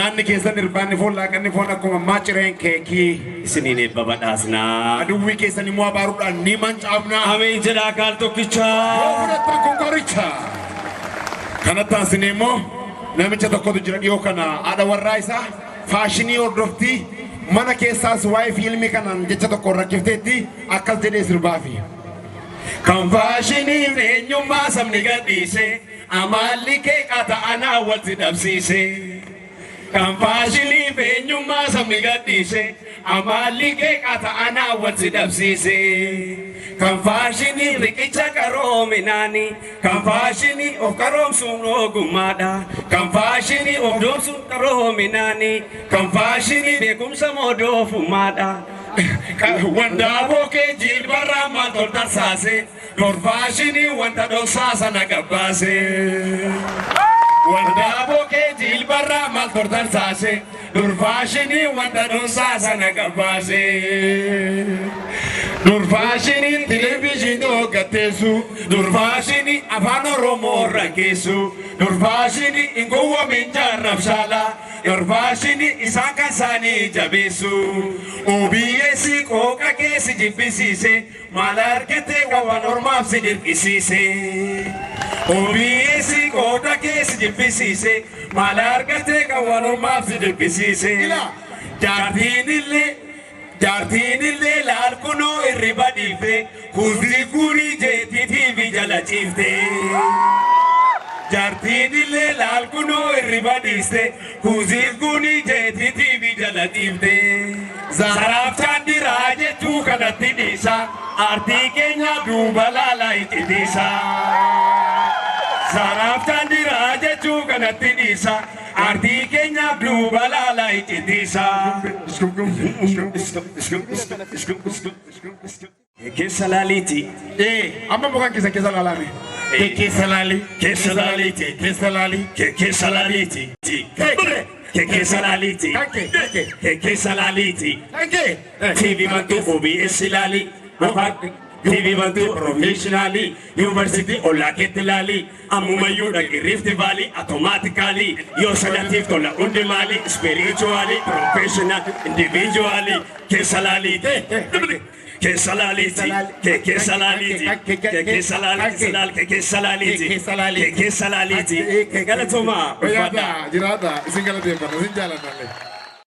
Nyaanni keessan, irbaanni foon, laaqanni foon akkuma ammaa cireen keekii. Isiniin eebba badhaasnaa. Aduwwii keessan immoo abaaruudhaan ni mancaafnaa. Ameen jedhaa kaal Yoo tokkichaa. fudhattan kun qoricha. Kanatti aansinee immoo namicha tokkotu jira. Dhiyoo kana haadha warraa isaa faashinii hordoftii, mana keessaas waa'ee fiilmii kanaan jecha tokko rakkifteetti, akkas jedhee sirbaafi. Kan faashiniin eenyummaa sabni gadhiise, amaalli kee qata anaa walitti dhabsiise. Kan faashiniif eenyummaa sabni gadhiise, amaalli kee qata anaa walitti dhabsiise. Kan faashinii riqicha qaroominaani, kan faashinii of qaroomsuun ogummaadha. Kan faashinii of doomsuun qaroominaani, kan faashinii beekumsa moodofummaadha. Wandaaboo kee jilbarraa maal toltarsaase, dur faashinii wanta dhoksaa sana gabbaase. Wandaaboo kee jilbarraa maal toltarsaase, dur faashinii wanta dhoksaa sana gabbaase. Dur faashinii Televezyiinii hoggatteessu. Dur faashinii afaan Oromoo rakkeessu. Dur faashinii hin gowwoomin jaarrabshaala. Dur faashinii isaan kan isaanii jabeessu. OBS qooqa keessi jibbisiise. Maal argate waan ormaaf si dirqisiise? OBS qooqa keessi jibbisiise. Maal argate waan ormaaf si dirqisiise? Jaartiin illee laal kunoo irriba dhiifte, kuusii kurii jeetii TV jala ciifte. Jaartiin illee laal kunoo irriba dhiiste, kuusii kurii jeetii TV jala ciifte. Zaraaf chaandiraa jechuu kanatti dhiisa, aartii keenya duuba laalaa itti dhiisa. Zaraaf chaandiraa jechuu kanatti dhiisa, aartii keenyaaf duuba laalaa itti dhiisa. Keessa laaliiti. Amma mukaan keessa keessa laalame. Keessa laalii. Keessa laaliiti. Keessa laalii. Keessa laaliiti. Keessa laaliiti. Kanke. Kanke. Keessa laaliiti. Kanke. TV bantu, OBS ilaali. TV bantu, professionally. University ollaa keetti ilaali. Ammumayyuu dhaqi Rift Valley automatically. Yoo sanatiif tola hundi maali? Spiritually, professional, individually. Keessa laaliiti. Keessa laaliiti. Keessa laaliiti. Keessa laaliiti. Keessa laaliiti. Keessa laaliiti. Keessa laaliiti. Galatooma. Jiraata, jiraata. Isin galateeffanna, isin jaalannallee.